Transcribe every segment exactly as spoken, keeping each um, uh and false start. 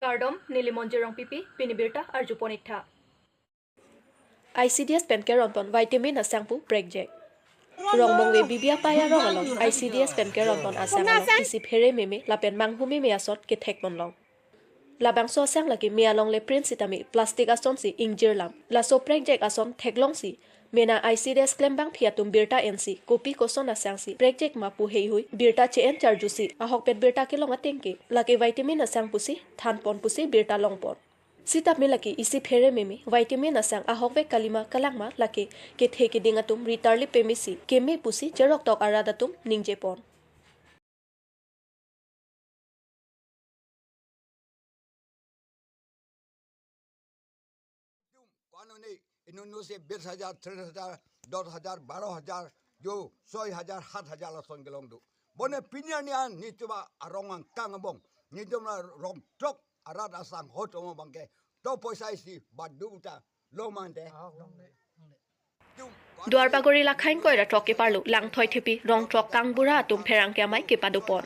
Kardom, neli Monjir Rongpipi, pini birta arjupon iktha. I C D S pen keronpon vitamin asang pu prekjak. Rongmongve B B Apai arong along I C D S pen keronpon asang along isi phere meme lapen manghu meme ason kethekponlong. Labangso asang lake me along le print sitame plastic ason si ingjirlam. Laso prekjak ason theklongsi mena I C D S klembangpi atum birta ensi kopi koson asang si prekjak ma pu heihui birta che-en charjusi ahokpet birta kelong atengke lake vitamin asang pusi thanpon pusi birta longpon. Sitame lake isi phere meme vitamin asang ahokvek kalima kalangma lake kethe keding atum ritarli pemesi keme pusi cheroktok arat atum ningjepon. Kano ni inunu se bis hajar, tris hajar, dos hajar, baro hajar, jo soi hajar, hat hajar lason kelong do. Bonta pini arni an nitum arong angkang abong, nitum la rongtok arat asang hot omo abangke to poisa isi badu ta lo mante. Duar Bagori Lakhain Koira throk keparlo Langthoi Thepi rong throk kangbura atum pherangke amei kepadopon.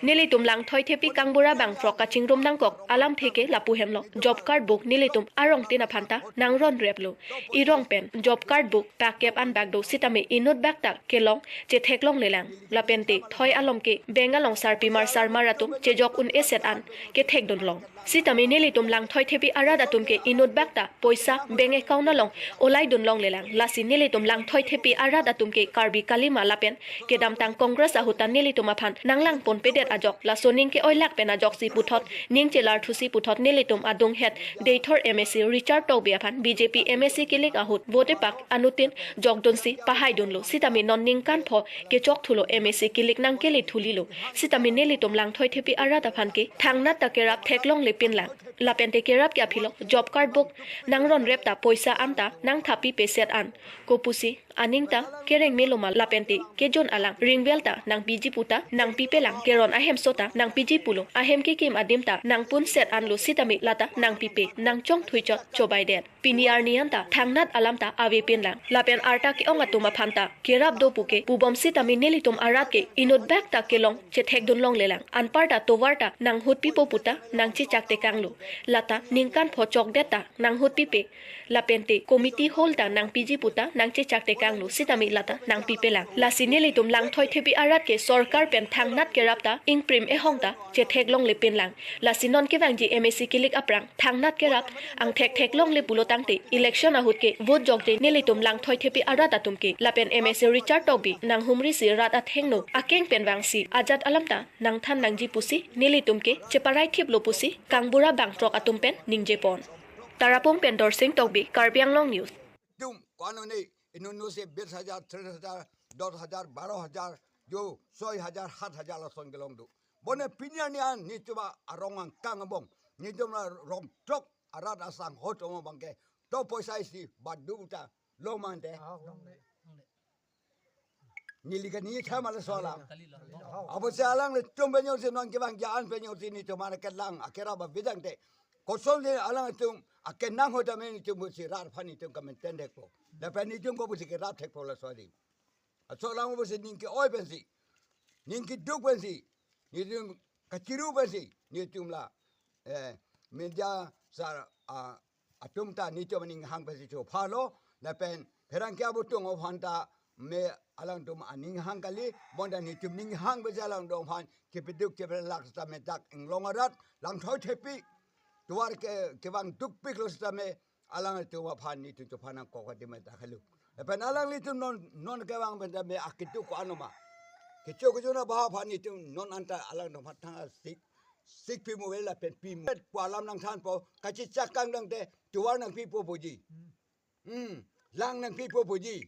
Nelitum Langthoi Thepi kangbura bang throk kachingrum nangkok alamthe ke lapu henlo. Job card book nelitum arong tin aphanta nangronreplo. Irong pen job card book pakep an bak do sitame inut bak ta kelong chetheklonglelang. Lapente thoi along ke bank along sarpimar sarmar atum chejok un-e set an kethekdunlong. Sitame nelitum Langthoi Thepi arat atum ke inut bak ta poisa bank account along olaidunlonglelang. Lasi nelitum Langthoi Thepi arat atum ke Karbi kalima lapen kedamtang Congress ahut ta nelitum aphan nanglangponpedet ajok laso ning ke-oilak pen ajoksi puthot ning chelarthusi puthot nelitum adunghet Deithor M A C Richard Tokbi aphan B J P M A C kilik ahut vote pak anuttin jokdunsi pahaidunlo. Sitame non ningkan pho kechokthulo, M A C kilik nangkele thulilo. Sitame nelitum Langthoi Thepi arat aphan ke thangnat ta kerap theklonglepinlang. Lapente kerap ke aphilo job card book nangronrep ta poisa an ta nangthapipe set an kopusi aning ta kereng meloma lapente kejun alang ringvel ta nangpiji puta nangpipelang, keron ahemso ta nangpiji pulo, ahem kekim adim ta nangpun set anlo sitame lata nangpipe nangchongthui chot chobaidet. Pini arni an ta thangnat alam ta avepinlang. Lapen arta ke-ong atum aphan ta kerap do puke pubom sitame nelitum arat ke inut bak ta kelong chethekdunlonglelang. Anparta tovar ta nanghutpipo puta nangchechaktekanglo. Lata ningkan pho chokdet ta nanghutpipe. Lapente committee hall ta nangpiji puta nangchechaktekanglo sitame lata nangpipelang. Lasi nelitum Langthoi Thepi arat ke sorkar pen thangnat kerap ta ingprim ehong ta chetheklonglepinlang. Lasi non kevangji M A C kilik aphrang thangnat kerap angthek theklongle pulo tangte election ahut ke vote jokje nelitum Langthoi Thepi arat atum ke lapen M A C Richard Tokbi nanghumrisi rat athengno akeng pen vangsi ajat alam ta nangthan nangji pusi nelitum ke cheparai thiplo pusi kangbura bang throk atum pen ningjepon. Tarapung pen Dorsing Tokbi, Karbi Anglong News. Tum kano ni inunu se bis hajar, tris hajar, dos hajar, baro hajar, jo soi hajar, hat hajar lason kelong do. Bonta pini arni an nitum arong angkang abong, nitum la rongtok arat asang hot omo abangke to poisa isi badu ta lo mante. Neli ke neli thama laso alam. Apotsi alanglitum penyorsi non kevang ja-an penyorsi nitum mane kelang akerap abidang te. Kosonsi alanglitum akenang ahut tame nitum pusi rat aphan nitum kamen tendekpo. Lapen nitum ko pusi kerap thekpo laso adim. Laso alam pusi ning ke-oi pensi, ning keduk pensi, nitum kachiru pensi nitum la eh, media sar, ah, atum ta nitum aning hang pensi chophalo, lapen pherangke abutung aphan ta me alangtum aning hang kali, bonta nitum ning hang pensi alangtum aphan kepiduk kepelak sitame dak inglong arat Langthoi Thepi tovar ke kevang dukpiklo sitame alanglitum aphan nitum chophan nangkok adim ta khalo. Lapen alanglitum non, non kevang pen tame akeduk ko-an ma. Kecho kejun abahap aphan nitum non anta alangtum aphan thang asik, sik pimu vel lapen pimu. Pu alam nangthanpo, kachechak kangdang te tovar nangpipo puji. Hmm, lang nangpipo puji.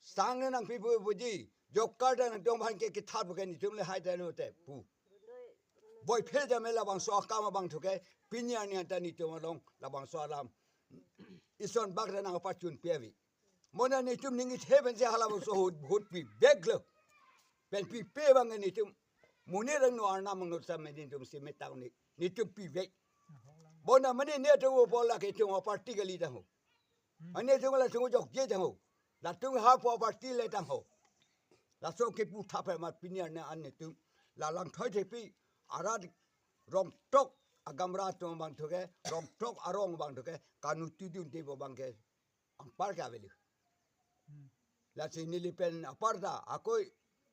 Sang nangpipo puji. Job card nangtum aphan ke kithat ke nitum le hai ta lo te pu. Boiphe tame labangso akam abang thu ke pini arni anta nitum along labangso alam ison bak ta nangpachunpi ave. Bonta nitum ning kethe pensi halabangso ahut, ahut piveklo. Pen pipe abang nitum monit angno arnam angno sitame nitum si metang ni, nitum pivek. Bonta mane netum apor lake itum aparty kali tangho. Mane itum latum jokje tangho. Latum ha po aparty le tangho. Laso kepu thap amat pini arni an nitum la Langthoi Thepi arat rongtok agamra atum abang thu ke, rong throk arong abang thu ke, kanu tudun te bo abang ke, anpar ke avelo. Lasi neli pen aparta, akoi,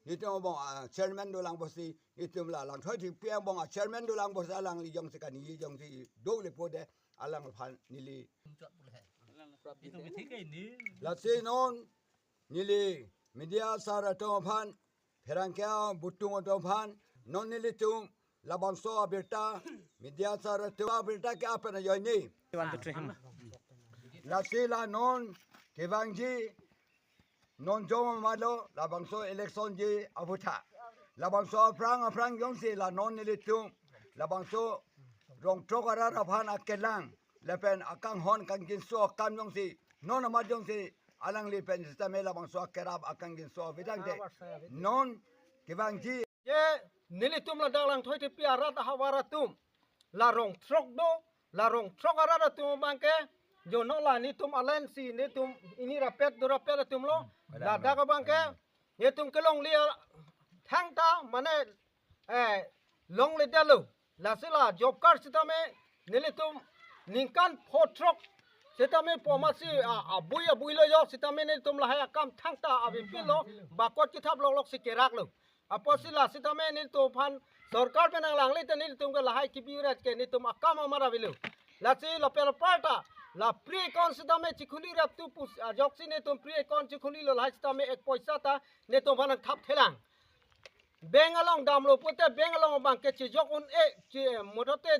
nelitum abang, ah, chairman dolang pusi, nelitum la Langthoi Thengpi abang, ah, chairman dolang pusi alangli jongsi kani jongsi do le po de, alangphan neli. Lasi non, neli media sar atum aphan, pherangke butung atum aphan, non nelitum labangso abirta, media sar atum abirta ke apen ajoine. Lasi la non kevangji, non jom malo labangso election ji abutha. Labangso aphrang aphrang jongsi la non nelitum labangso rong throk arat aphan akelang lapen akanghon kangjinso akam jongsi non amat jongsi alangli pen sitame labangso akerap akangjinso avedang de. Non kevangji. Je nelitum ladak Langthoi Thengpi arat ahavar atum, la rong throk do, la rong throk arat atum abang ke, jono la nelitum alensi nelitum ini rapet do rapet atum lo, ladak abang ke, nelitum kelongle thangta mane, eh, longledetlo. Lasi la job card sitame nelitum ningkan pho throk sitame po amatsi, ah, abui abui lo jo sitame nelitum lahai akam thangta avepinlo, bakot kethap loklok si keraklo. Apotsi la sitame nelitum aphan sorkar pen nanglangle te nelitum ke lahai kebirat ke nelitum akam amat avelo. Lasi lapen aparta, la pre-account sitame chikhuli rap tu pus, ah, ajoksi nelitum pre-account chikhulilo lahai sitame ek poisa ta nelitum aphan nangthap thelang. Bank along damlo pute bank along abang ke chijok un-e, chi, motote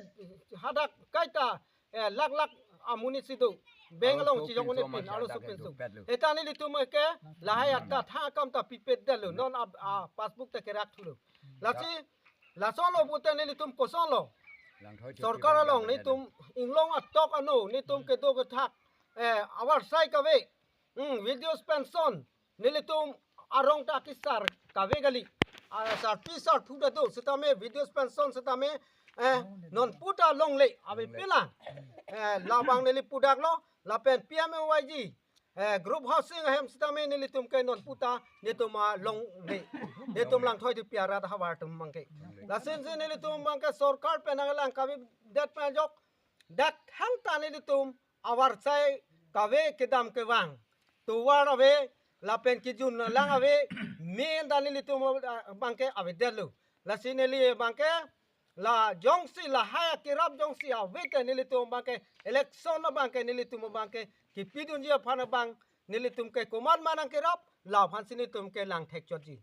hadak kaita, eh, lakh lakh amonit si do. Bank along chijok un-e pin, arloso pinso. Eta nelitum ke lahai atum ta thang akam ta pipedetlo. Non ab, ah, passbook ta kerak thulo. Lasi, lason lo pute nelitum koson lo. Sorkar along nelitum inglong atok ano, nelitum kedo kethak, eh, ahavar asai kave. Hmm, widows pension, nelitum arong ta kisar kave kali. Ah, sarpi sarpo ta do, sitame widows pension sitame, eh, non puta longle, avepinlang. Eh, labang neli pudaklo, lapen P M A Y G, eh, group housing ahem sitame nelitum ke non puta, nelitum alongle. Nelitum Langthoi Thengpi arat ahavar atum abang ke. Lason si nelitum abang ke sorkar pen nanglang kavedet pen ajok, dak thangta nelitum ahavar asai kave kedam kevang. Tovar ave, lapen kejun lang ave, main ta nelitum, ah, abang ke avedetlo. Lasi neli abang ke, la jongsi lahai akerap jongsi ave te nelitum abang ke, election abang ke nelitum abang ke, kepidunji aphan abang, nelitum ke komat ma nangkerap, laphansi nelitum ke lang thekchotji.